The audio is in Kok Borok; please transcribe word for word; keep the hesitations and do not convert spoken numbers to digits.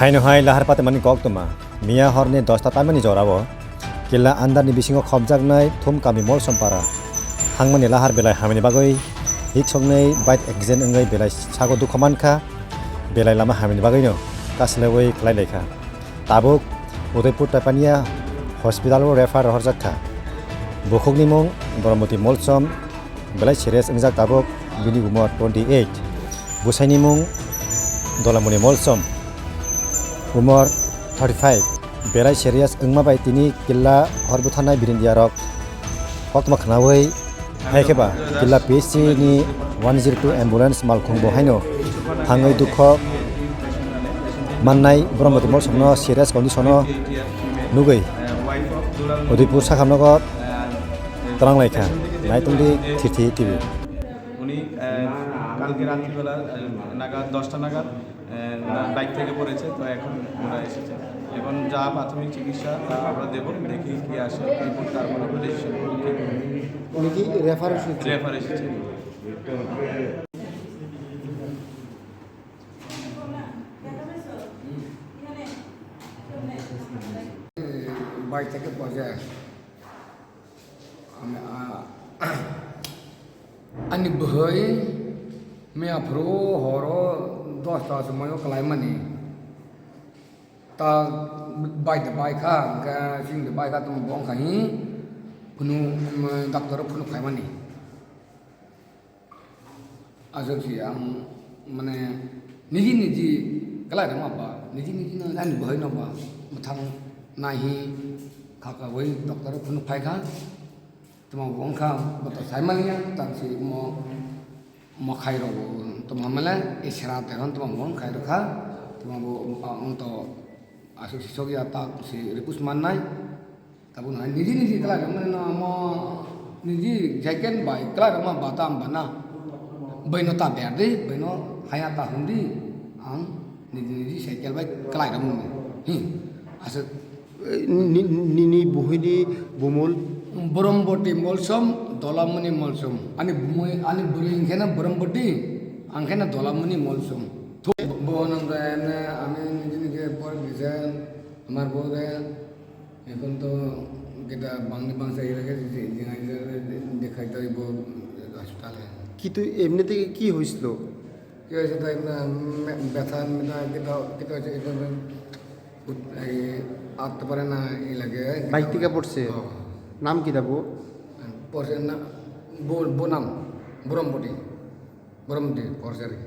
Haino hai lahar patimani koktwma. Miya horni dosta tamani jorao Killa andarni bisingo khopjaknai Thumkami Molsompara hangmani lahar belai hamani bagwi hik soknwi bike accident wngwi belai sago dukha mankha, belai lama hamani bagwino kaslawi khlai laikha. Tabuk Udaipur Tapania hospital o refer rohorjak kha. Bukhukni mung Boromoti Molsom, belai serious wngjak tabuk, bini umor twenty eight. Bwsaini mung Dolamoni Molsom, umor thirty five. Belai serious wngma bai tini Killa hor butharnai birindiarok koktwma khnaui hai khe ba Killa P H C ni one zero two ambulance malkhung bo haino thangwi dukho mannai Boromoti Molsomno serious condition o nugwi Udaipur sakhamnogo twlang laikha. Naitungdi Thirty T V. উনি আহ, কালকে রাত্রিবেলা আহ, নাগাদ দশটা নাগাদ আহ, বাইক থেকে পড়েছে। তো এখন ওরা এসেছে, এখন যা প্রাথমিক চিকিৎসা তা আমরা দেবো, দেখি কি আসে রিপোর্ট, তারপর আমরা ডিসিশন করবো কি করবো। উনি কি রেফার এসেছে? রেফার এসেছে। বাইক থেকে পড়ে। Ami, a, ani bwhwi miya phuru horo dosta swmaiyo kwlaimani. Ta bai de bai kha, hwnkhe chini de bai kha, tamo bo wngkha hi phunu, um, doctor o phunu phaimani. Aswk se ang mane niji niji kwlai rwma ba, niji niji no ani bwhai no ba mwthang naihi kha kha bai doctor phunu phai kha. Tamo bo wngkha bo to sai manya tang se mo, mo khai rok tamo mane isra te hwn tamo bo wng khai rok kha. Tamo bo ang to aswk se sok ya ta se request mannai. Tabuk no hai niji niji kwlai rwmani no omo niji second bai kwlai rwma bata amba na. Bai no ta ber di, bai no haya ta hwn di. Ang niji niji cycle bai kwlai rwmani. Hi, aswk. Ni, ni, ni buhini bumul? Boromoti Molsom, Dolamoni Molsom. Ani bumui, ani bwrwi hwnkhe na Boromoti, ang khe na Dolamoni Molsom. Thu-, bo nang khe ne, ami niji niji por bisa, amar bo khe, এখন তো যেটা বাংলা ভাষা এলাকা যে, যে, যে, যে, দেখাই তো এই বউ হাসপাতালে। কিন্তু এমনি থেকে কি হয়েছিল? কি হয়েছে তো এমনি মে-, ব্যথা, মেথা, কিতা, কিতা হয়েছে, এটা তো উঠ-, এই আটতে পারে না, এই লাগে। বাইক থেকে পড়ছে? হ্যাঁ। নাম কি তাবু? পড়ছে না, বো-, বো নাম, বরমপটি, বরমপটি পড়ছে আর কি।